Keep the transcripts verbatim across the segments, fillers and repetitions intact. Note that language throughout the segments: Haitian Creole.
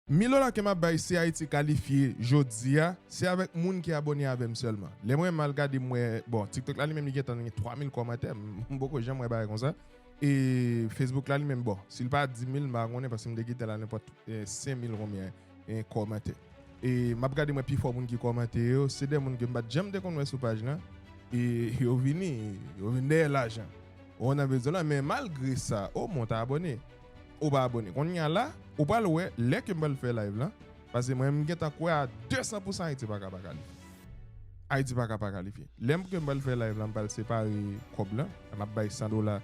Mil dola ke m ap bay si Ayiti kalifye jodi a, se avèk moun ki abòne avè m sèlman. Lè mwen m al gade, m wè, bon, TikTok la li menm li gentan gen twa mil kòmantè, m poko janm wè bagay konsa. E Facebook la li menm, bon, si l pa di mil, m pa konnen, paske m te kite l a nenpòt, eh, senk mil konbyen, eh, kòmantè. E m ap gade mwen pifò moun ki kòmante yo, se de moun ke m pa t janm te konn wè sou paj lan. E yo vini, yo vin dèyè lajan. Ou konprann bezwen la, men malgre sa, o mwen ta abòne. Ou pa abòne. Kounye a la, ou pral wè lè ke m pral fè live lan. Paske mwen, m gentan kwè a de san pou san Ayiti pa ka pa kalifye. Ayiti pa ka pa kalifye. Lè m ke m pral fè live lan, m pral separe kòb lan. M ap bay san dola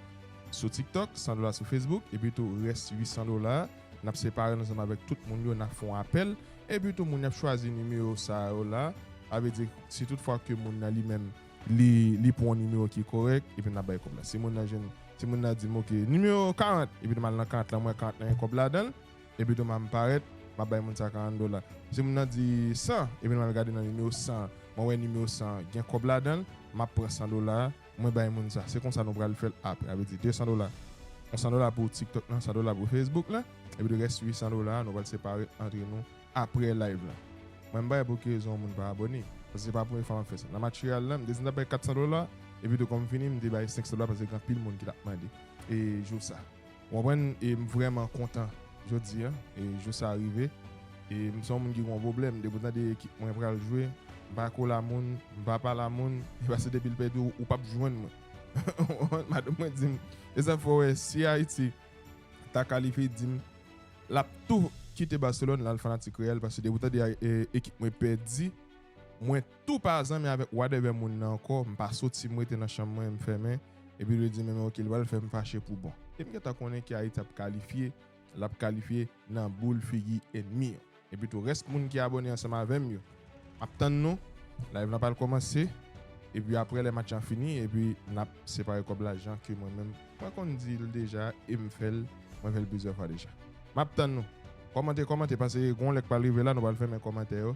sou TikTok, san dola sou Facebook, epi tou rès uit san dola, n ap separe l ansanm avèk tout moun yo, n ap fè yon apèl, epi tou moun y ap chwazi nimewo sa yo la. Sa vle di, si tout fwa ke moun nan li menm, li, li pran yon nimewo ki kòrèk, epi n ap bay kòb la. Si moun nan jwenn, si moun nan di m, "Ok, nimewo karant," epi m al nan karant lan, m wè karant lan gen kòb ladan l, epi tou m parèt, m ap bay moun sa karant dola. Si moun nan di san, epi m al gade nan nimewo san, mwen wè nimewo san gen kòb ladan l, m ap pran san dola a, mwen bay moun sa. Se konsa nou pral fè l apre. Sa vle di de san dola. Yon san dola pou TikTok lan, san dola pou Facebook lan, epi tou rès uit san dola a, nou pral separe antre nou apre live lan. Mwen, m pa wè pou ki rezon yon moun pa abòne. Paske se pa premye fwa m ap fè sa. Nan match Real lan, m te di m t ap bay kat san dola, epi tou kòm fini, m te bay senk san dola paske gen anpil moun ki t ap mande. E jou sa. Ou konprann? E m vrèman kontan jodi a, e jou sa rive. E m se yon moun ki gen yon pwoblèm. Depi w tande ekip mwen pral jwe, m pa kole a moun, m pa pale a moun, e paske depi l pèdi, ou, ou p ap jwenn mwen. Madanm mwen di m, e sa fè w wè, si Ayiti ta kalifye, di m, l ap tou kite Barcelone, l al fanatik Real, paske depi w tande, e, ekip mwen pèdi, mwen tou pa zanmi avèk whatever moun nan ankò, m pa soti, m rete nan chanm mwen, m fèmen, epi li di, men, men, ok, li pral fè m fache pou bon. E m gentan konnen ke Ayiti ap kalifye, l ap kalifye nan boul figi ènmi yo. Epi tou, rès moun ki abòne ansanm avè m yo, m ap tann nou, live lan pral kòmanse, epi apre lè match lan fini, epi n ap separe kòb la jan ke mwen menm, mwen konn di l deja, e m fè l, mwen fè l plizyè fwa deja. M ap tann nou. Kòmante, kòmante, paske gon lè k pral rive la, nou pral fèmen kòmantè yo.